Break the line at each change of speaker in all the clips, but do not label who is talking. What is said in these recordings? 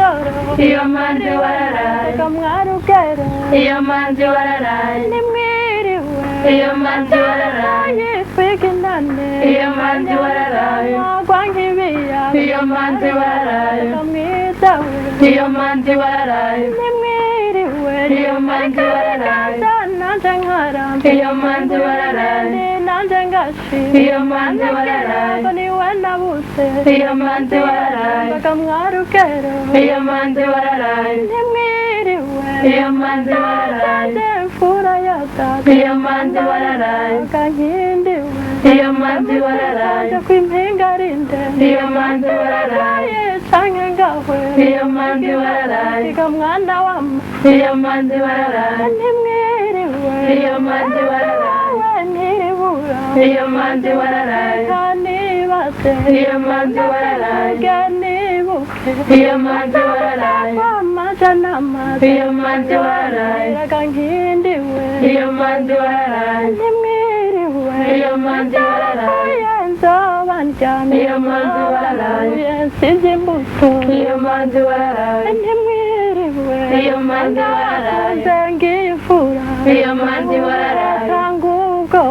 Mukandoro.
Iyo manzi wararaye.
Reka mwarugero.
Iyo manzi wararaye.
Nimwiriwe.
Iyo manzi wararaye.
Yitwiginane.
Iyo manzi wararaye.
Mwagwa nk'ibiyaga.
Iyo manzi wararaye.
Reka mwiza we.
Iyo manzi wararaye.
Nimwiriwe.
Iyo manzi wararaye.
Nanje nkaramba.
Iyo manzi wararaye.
Nanje ngashima.
Iyo manzi wararaye.
Ngo niwe nabuze.
Iyo manzi wararaye.
Reka mwarugero.
Iyo manzi wararaye.
Nimwiriwe.
Iyo manzi wararaye.
Mfura ya data.
Iyo manzi wararaye.
Kankindiwe.
Iyo manzi wararaye.
Kwimpinga ari ndende.
Iyo manzi wararaye.
Canke ngahwera.
Iyo manzi wararaye.
Reka mwana wama.
Iyo manzi wararaye.
Nimwiriwe.
Iyo manzi wararaye.
We ntiribura.
Iyo manzi wararaye.
Kanibaze.
Iyo manzi wararaye.
Nibuke.
Iyo manzi wararaye.
Amajana amaze.
Iyo manzi wararaye.
Reka nkindiwe.
Iyo manzi wararaye.
Nimwiriwe.
Iyo manzi wararaye.
Nzoba ndyamye.
Iyo manzi wararaye.
Nsize imbuto.
Iyo manzi wararaye.
Ntimwiriwe.
Iyo manzi wararaye.
Nze ngifura.
Iyo manzi wararaye.
Tanga ubwo.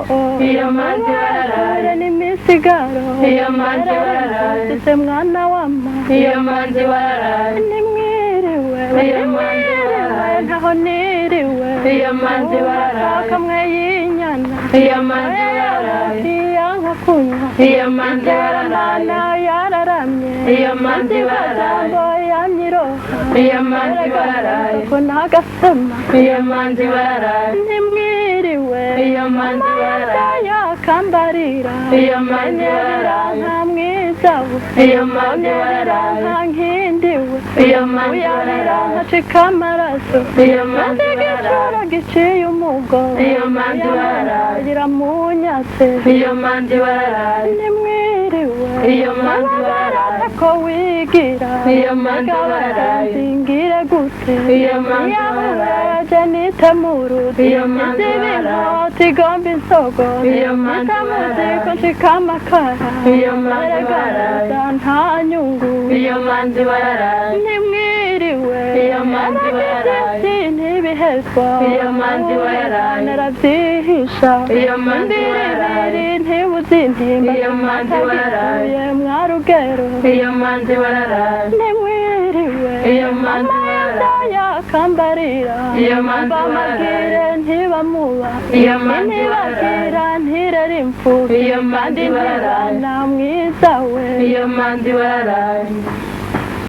Iyo manzi wararaye.
N'imisigaro.
Iyo manzi wararaye.
Nsize mwana wama.
Iyo manzi wararaye.
Nimwiriwe.
Iyo manzi wararaye.
Ntaho niriwe.
Iyo manzi wararaye.
Kamwe y'inyana.
Iyo manzi wararaye.
Yanka kunywa.
Iyo manzi wararaye.
Mana yararamye.
Iyo manzi wararaye.
Jambo yamyiroha.
Iyo manzi wararaye.
Ko nagasema.
Iyo manzi wararaye.
Ntimwiriwe.
Iyo manzi wararaye.
Yakambarira.
Iyo manzi wararaye.
Nka mwiza we.
Iyo manzi wararaye.
Nka nkindiwe.
Iyo manzi
Uyabira
wararaye.
nkacika amaraso.
Iyo manzi
Igicuro
wararaye.
giciye umugongo.
Iyo manzi wararaye.
Gira munyatse.
Iyo manzi wararaye.
Nimwiriwe.
Iyo manzi wararaye.
Ko wigira.
Iyo manzi wararaye.
Ngire gute.
Iyo manzi wararaye.
Yaje nitamuruzi.
Iyo manzi wararaye.
Inkota igomba insogo.
Iyo manzi
Nitamuzi
wararaye.
ko nshika amakara.
Iyo manzi wararaye.
Nta nyungu.
Iyo manzi wararaye.
Ntimwiriwe.
Iyo manzi wararaye.
Ntibihezwa.
Iyo manzi wararaye.
Narabyihisha.
Iyo manzi wararaye.
Ntibuzi intimba.
Iyo manzi wararaye.
Mwarugero.
Iyo manzi wararaye.
Ntimwiriwe.
Iyo manzi wararaye.
Yakambarira.
Iyo manzi
Bamabwire
wararaye.
ntibamuba.
Iyo manzi wararaye.
Ntibabwira ntirera imfubyi.
Iyo manzi wararaye.
Kandi ntibana mwiza we.
Iyo manzi wararaye.